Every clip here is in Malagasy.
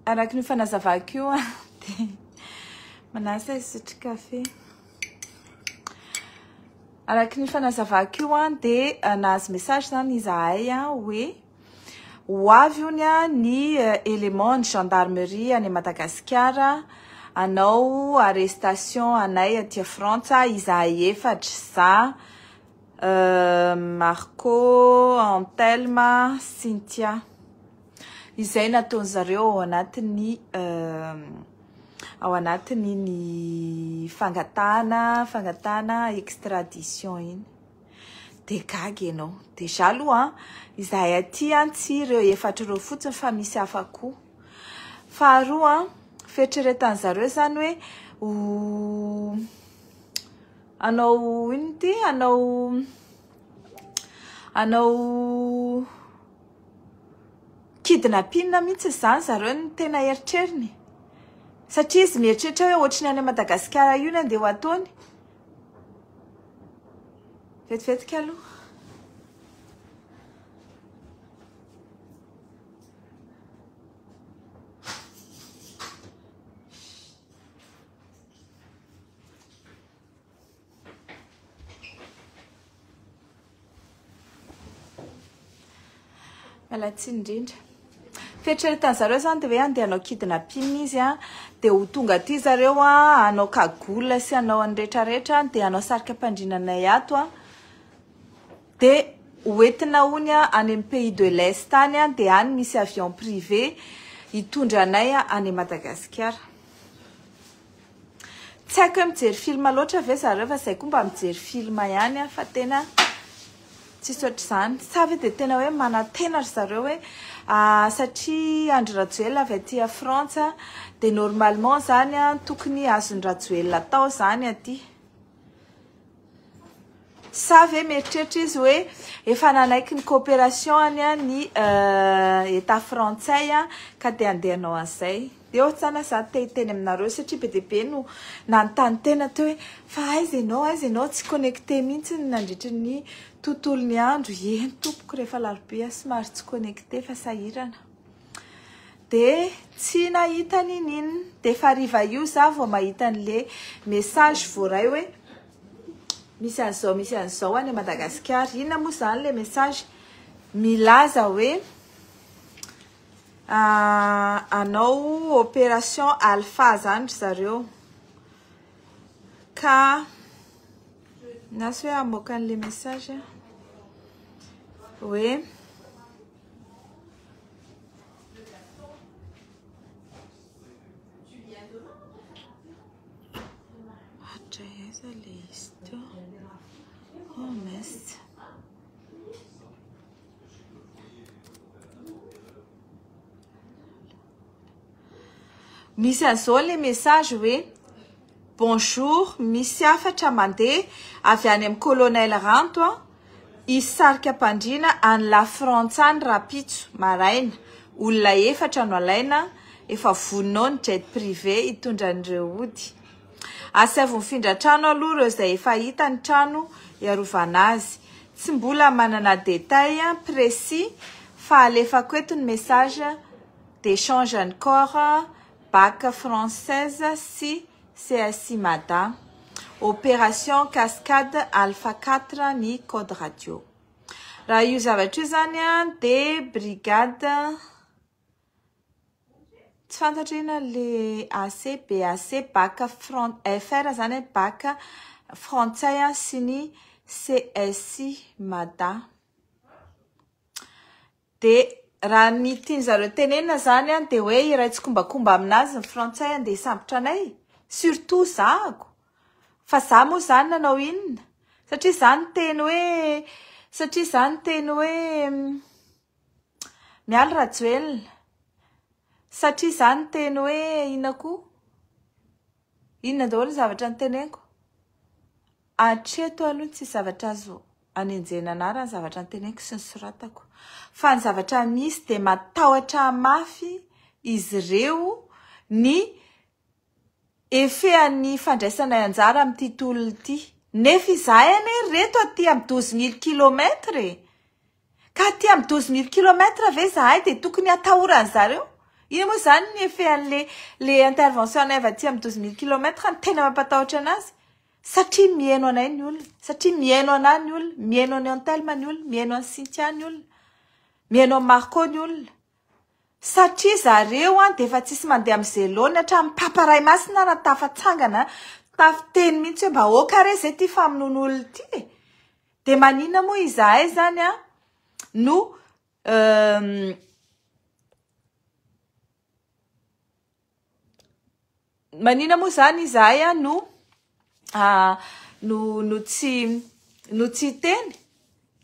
Araka ny fanazavako io dia manasa hisotro kafe. Araka ny fanazavako io dia nahazo message zany izahay hoe ho avy hono ny élément ny gendarmerie any Madagasikara hanao arrestation anay aty Frantsa izahay efatra za Marco, Antelme, Cynthia. Izay nataony zareo ao anatin'ny ao anatin'iny fangatahana fangatahana extradition iny. Dia gaga ianao. Déjà aloha izahay aty tsy ireo efatra ireo fotsiny fa misy hafa koa. Faharoa, fieritreretan'ny zareo izany hoe ho hanao inona ity? Hanao hanao kidnapping mihitsy izany zareo no tena eritreriny. Satria izy mieritreritra hoe ohatry ny any Madagasikara io ny andeha ho ataony. Vetivetika aloha. Miala tsiny indrindra. Fieritreretan'ny zareo izany dia hoe andeha hanao kidnapping izy an, dia ho tonga aty zareo an, hanao cagoule sy hanao ny rehetrarehetra, dia hanao sarika am-pandriana anay ato an, dia hoentina hono an any amin'ny pays de l'Est any an, dia any misy avion privé hitondra anay any Madagasikara. Tsy haiko hoe mijery film loatra ve zareo fa zay koa mba mijery film ihany aho fa tena tsisy ohatr'izany. Sa ve dia tena hoe manantena ry zareo hoe satria Andry Rajoelina avy aty à Frantsa dia normalement zany tokony azon'i Rajoelina atao zany aty. Sa ve mieritreritra izy hoe efa nanaiky ny coopération-ny ny Etat frantsay ka dia andeha hanao an'izay. Eo tsana za te hiteny aminareo satria be dia be no nanontany tena teo hoe fa aiza ianao, aiza ianao, tsy connecté mihitsy nandritry ny tontolon'ny andro. Eny tompoko, rehefa alarobia somary tsy connecté fa sahirana. Dia tsy nahita n'ininona. Dia efa hariva io za vao mahita an'le message voaray hoe misy an'izao, misy an'izao any Madagasikara. Inona moa izany le message? Milaza hoe Hanao opération alpha zany ry zareo. Ka nasy hoe hamoaka an'le message hoe Hatray aiza le izy teo? Oh mince. Misy an'izao le message hoe Bonjour, misy hafatra mandeha avy any amin'ny colonel Ranto an, hisarika am-pandriana any La Frantsa any rahampitso maraina, olona efatra no alaina, efa vonona ao ny jet privé hitondra an'ireo hody. Asaivo mifindra trano aloha ireo izay efa hita ny trano hiarovana azy. Tsy mbola manana détail précis fa alefako eto ny message d'échange an'i corps bac française sy CSI Mada. Opération cascade alpha 4 ny code radio. Raha io zavatra io zany dia brigade Tsy fantatro inona le AC, BAC, bac fran- FR zany hoe bac frantsay sy ny CSI Mada. De raha ny tian'ny zareo tenenina zany de hoe iray tsikombakomba aminazy ny frantsay andeha hisambotra anay, surtout zahako. Fa za moa zany nanao inona? Satria za niteny hoe satria za niteny hoe Mialy Rajoelina, satria za niteny hoe inona koa? Inona daholo ny zavatra noteneniko? Hatreto aloha tsisy zavatra azo anenjehina anah raha ny zavatra noteneniko sy nosoratako. Fa ny zavatra misy dia matahotra mafy izy ireo ny Efehan'ny fandraisanay anjara amin'ity tolona ity. Nefa izahay anie ry reto aty amin'ny 12000 kilomètres e! Ka aty amin'ny 12000 kilomètres ve izahay dia tokony hatahoran'zareo? Inona moa izany ny effet an'le le intervention anay avy aty amin'ny 12 000 kilomètres no tena mampatahotra anazy? Satria mihaino anay ny olona, satria mihaino anah ny olona, mihaino an'i Anthelme ny olona, mihaino an'i Cynthia ny olona, mihaino an'i Marco ny olona. Satria zareo an dia efa tsisy mandeha amin'izay laoniny hatramin'ny Papa Ray Masina ara tafatsangana tafiteny mihitsy hoe mba aoka re izay ity famonoana olona ity e. Dia maninona moa izahay izany an no Manina moa izany izahay an no no no tsy no tsy hiteny?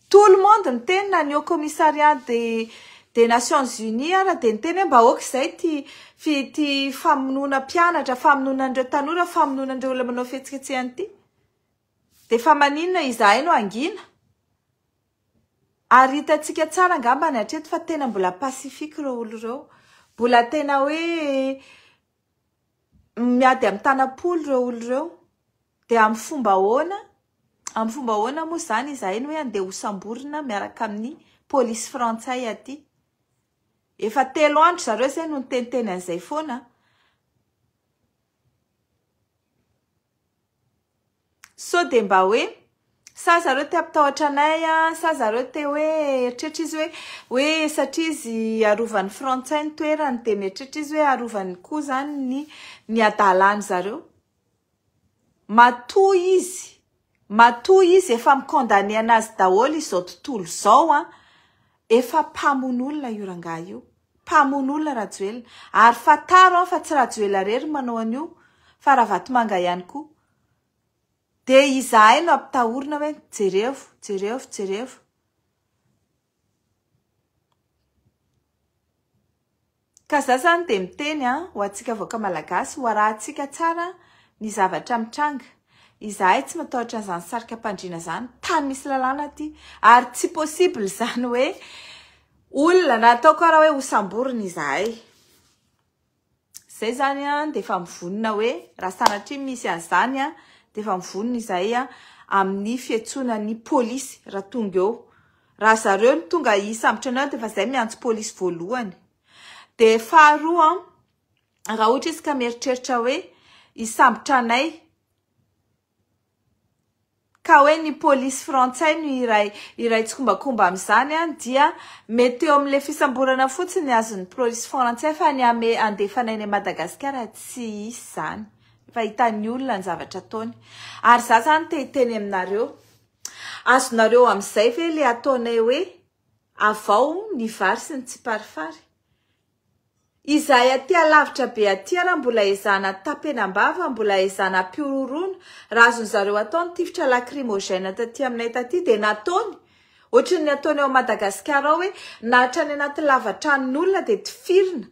Tout le monde niteny na ny haut commissariat des des Nations Unies ara dia niteny hoe mba aoka izay ity fi ity famonoana mpianatra, famonoana an'ireo tanora, famonoana an'ireo olona manao fihetsiketsehana ity. Dia fa maninona izahay no hangina? Ary hitantsika tsara angambany hatreto fa tena mbola pacifique ireo olona ireo. Mbola tena hoe miady amin'ny tanam-polo ireo olona ireo. Dia amin'ny fomba ahoana, amin'ny fomba ahoana moa izany izahay no hoe andeha hosamborina miaraka amin'ny polisy frantsay aty. Efa 3 andro zareo izay no niteniteny an'izay foana. Sao dia mba hoe sa zareo te hampitahotra anay a, sa zareo te hoe eritreritra izy hoe hoe satria izy arovan'ny frantsay ny toerany dia mieritreritra izy hoe arovany koa izany ny ny hadalany zareo. Matoa izy, matoa izy efa mi-condamner anazy daholo izao tontolo izao a, efa mpamono olona io rangahy io. Mpamono olona Rajoelina. Ary fantaro an fa tsy Rajoelina irery no manao an'io fa Ravatomanga ihany koa. Dia izahay no ampitahorina hoe jerevo, jerevo, jerevo. Ka za zany dia miteny an, ho antsika vahoaka malagasy, ho arahantsika tsara ny zavatra mitranga. Izahay tsy matahotra an'izany sarikam-pandriana izany, tany misy lalàna aty. Ary tsy possible izany hoe olona na ataoko ara hoe hosamborina izahay. Izay izany an, dia efa mivonona hoe raha sanatria misy an'izany an, dia efa mivonona izahay an, amin'ny fiantsoana ny polisy raha tonga eo. Raha zareo no tonga hisambotra anao dia efa izay miantso polisy voalohany. Dia faharoa an, raha ohatra izy ka mieritreritra hoe hisambotra anay ka hoe ny polisy frantsay no iray iray tsikombakomba amin'izany an, dia mety eo amin'ilay fisamborana fotsiny ny azon'ny polisy frantsay fa ny ame andefa anay any Madagasikara tsy hisy izany. Efa hitan'ny olona ny zavatra ataony. Ary za zany te hiteny aminareo, azonareo amin'izay ve le ataonay hoe avao ny vary sy ny tsiparifary? Izahay aty alavitra be aty ara mbola ezahana tapenam-bava, mbola ezahana ampihorohoroana. Raha azon-dry zareo atao ny tifitra lacrymogène taty aminay taty dia nataony. Ohatran'ny ataony ao Madagasikara ao hoe na hatrany anaty lava-tranon'olona dia tifirina.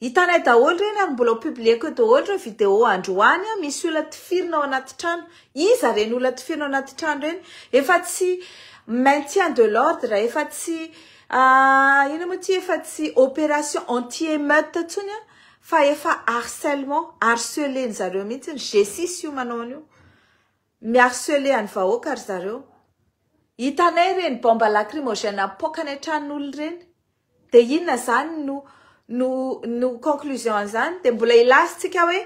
Hitanay daholo ireny ary mbola ho publier-ko eo daholo ireo vidéo androany misy olona tifirina ao anaty trano. Iza ireny olona tifirina ao anaty trano ireny? Efa tsy maintien de l'ordre, efa tsy Inona moa ity efa tsy opération anti émeute intsony an, fa efa harcèlement, harceler-ny zareo mihitsy ny G6 io manao an'io. Mi-harceler an'ny vahoaka ry zareo. Hitanay ireny bombe lacrymogène apoaka any an-tranon'olona ireny. Dia inona izany no no no conclusion an'izany? Dia mbola hilaza tsika hoe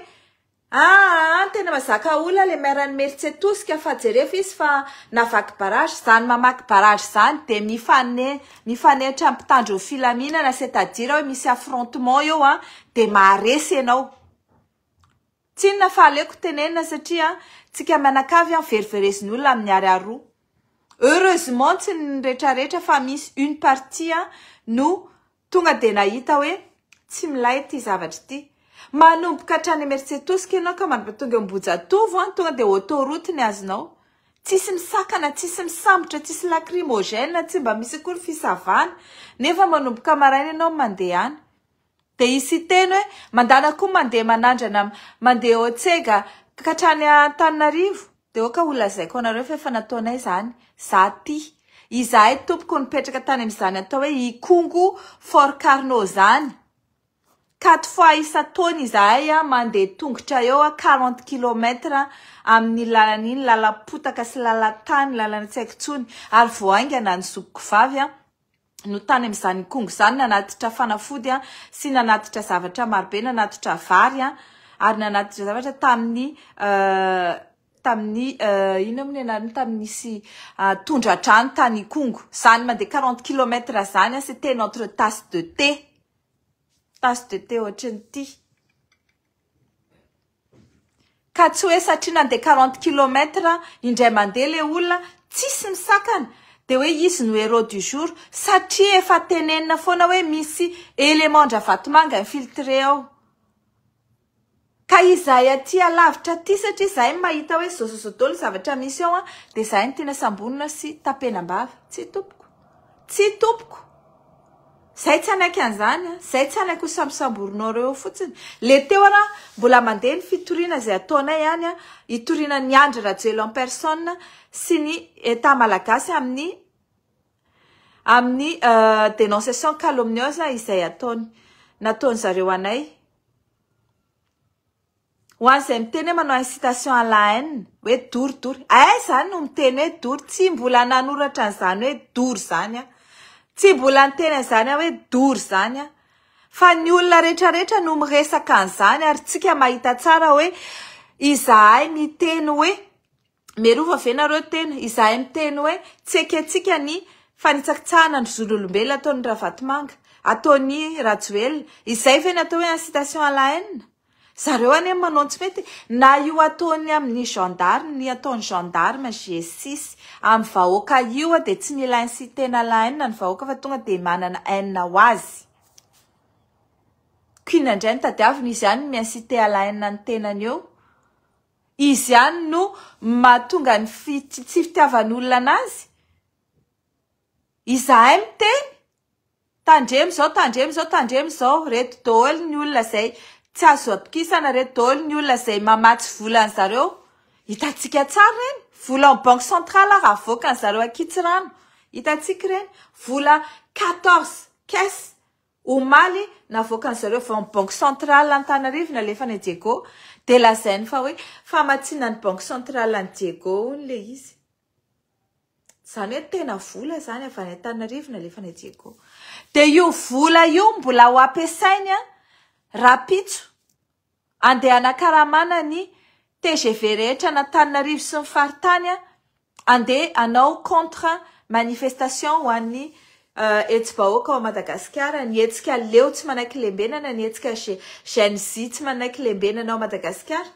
Aa tena mazaka olona le maire an'i Imerintsiatosika fa jerevo izy fa navaky barrage, zany mamaky barrage zany de mifane mifanehitra amin'ny mpitandro ny filaminana c'est à dire hoe misy affrontement eo an de maharesy ianao. Tsy inona fa aleoko tenenina satria tsika mianakavy an veriverezin'ny olona amin'ny ariary roa. Heureusement tsy ny retraretra fa misy une partie no Tonga dia nahita hoe tsy milay ity zavatra ity. Manomboka hatrany Imerintsiatosika ianao ka mandra tonga eo Ambohijatovo an, tonga dia autoroute ny azonao. Tsisy misakana, tsisy misambotra, tsisy lacrymogène, tsy mba misy akory fisavana. Nefa manomboka maraina ianao mandeha any. Dia hisy hiteny hoe mandana koa mandeha manandrana mandeha eo Tsega ka hatrany Antananarivo. Dia aoka ho lazaiko anareo fa efa nataonay izany. Za tia. Izahay tompoko nipetraka tany amin'izany atao hoe Ikongo Fort Carnot izany. Quatre fois isan-taona izahay mandeha tongotra eo 40 kilomètres amin'ny lalana iny, lalam-potaka sy lalan-tany, lalana tsy haiko intsony. Ary vao haingana ny zokiko vavy. no tany amin'izany Ikongo izany nanatitra fanafody sy nanatitra zavatra marobe, nanatitra vary ary nanatitra zavatra tamin'ny tamin'ny inona moa ny anarany tamin'ny nisy tondra-drano tany Ikongo. Izany mandeha 40 kilomètres izany, c'était notre tasse de thé. Tasse de thé ohatran'ity. Ka tsy hoe satria nandeha 40 kilomètres indray mandeha le olona, tsisy misakana, dia hoe izy no héros du jour, satria efa tenenina foana hoe misy élément Ravatomanga infiltré ao. Ka izahay aty alavitra aty, satria izahay mahita hoe zao zao zao daholo zavatra misy ao, dia izahay no tena samborina sy tapenam-bava. Tsy tompoko. Tsy tompoko. Zay tsy hanaiky an'izany, zay tsy hanaiky ho sambosamborinareo eo fotsiny. Le teo ara mbola mandeha ny fitoriana izay ataonay ihany, hitoriana ny Andry Rajoelina en personne sy ny État malagasy amin'ny dénonciation calomnieuse izay ataony nataony zareo anay. Ho an'izay miteny hoe manao incitation à la haine, hoe dory dory. Aiza zany no miteny hoe dory? Tsy mbola nanoratra an'izany hoe dory zany aho. Tsy mbola niteny an'izany aho hoe dory zany aho. Fa ny olona rehetrarehetra no miresaka an'izany ary tsika mahita tsara hoe izahay miteny hoe Merova ve nareo tena? Izahay miteny hoe tsy ekentsika ny fanitsakitsahana ny zon'olombelona ataon'ny Ravatomanga, ataon'ny Rajoelina. Izay ve ny atao hoe incitation à la haine? Zareo anie manao tsy mety na io ataony amin'ny gendarme, ny ataon'ny gendarme G6 amin'ny vahoaka io dia tsy mila inciter à la haine ny vahoaka fa tonga dia manana haine ho azy. K'inona indray ny tadiavina? Izy ihany no mi-inciter à la haine ny tenany eo. Izy ihany no mahatonga ny tsy fitiavan'olona anazy. Izahay miteny tandremo izao, tandremo izao, tandremo izao, reto daholo ny olona izay tsy azo atokisana, reto daholo ny olona izay mamatsy vola an'zareo. Hitantsika tsara ireny, vola ao banque centrale raha avoakan'zareo ankitsirano. Hitantsika ireny, vola 14 caisse omaly navoakan'zareo avy ao amin'ny banque centrale Antananarivo nalefa any Diego, dia lazainy fa hoe famatsiana ny banque centrale any Diego hono le izy. Izany hoe tena vola izany avy any Antananarivo nalefa any Diego. Dia io vola io mbola ho ampiasainy rahampitso andeha hanakaramana ny TGV rehetra an'Antananarivo sy ny faritany, andeha hanao contre manifestation ho an'ny hetsi-bahoaka ao Madagasikara, ny hetsika leo tsy manaiky lembenana, ny hetsika Gen Z tsy manaiky lembenana ao Madagasikara.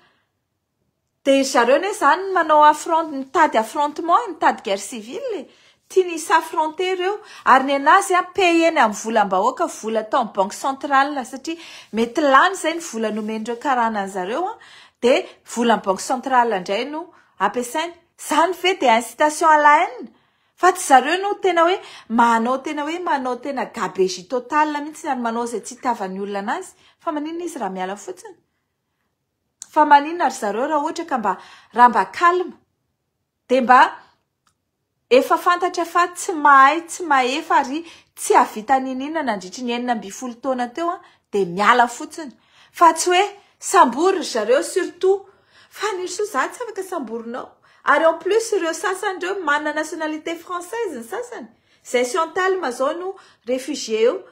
Dia zareo ne zany manao affront, mitady affrontement, mitady guerre civile, tiany s'affronter ireo. Ary ny anazy payeny amin'ny volam-bahoaka, vola tao amin'ny banque centrale, satria mety lany izay ny vola nomen'ireo karana an'zareo, dia vola amin'ny banque centrale indray no ampiasainy. Zany ve dia incitation à la haine? Fa tsy zareo no tena hoe manao tena hoe manao tena gabegie totale mihitsy ary manao izay tsy hitiavan'ny olona anazy. Fa maninona izy raha miala fotsiny? Fa maninona ry zareo raha ohatra ka mba raha mba calme? Dia mba efa fantatra fa tsy mahay, tsy mahefa ary tsy hahavita n'inon'inona nandritry ny 16 taona teo, dia miala fotsiny. Fa tsy hoe sambory ry zareo surtout. Fa ny soa za tsy afaka samborinao. Ary en plus ireo sasany ireo manana nationalité française ny sasany. Zay Chantal zao no réfugié eo.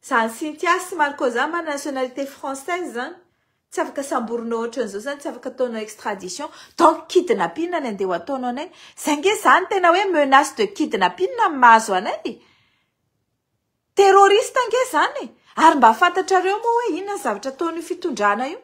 Zany Cynthia sy Marco zany manana nationalité française zany. Tsy afaka samborinao ohatran'izao zany, tsy afaka ataonao extradition. Donc kidnapping ny andeha ho ataonao anay. Zay nge zany tena hoe menace de kidnapping no mahazo anay. Terroriste nge zany. Ary mba fantatrareo moa hoe inona ny zavatra ataon'io fitondrana io?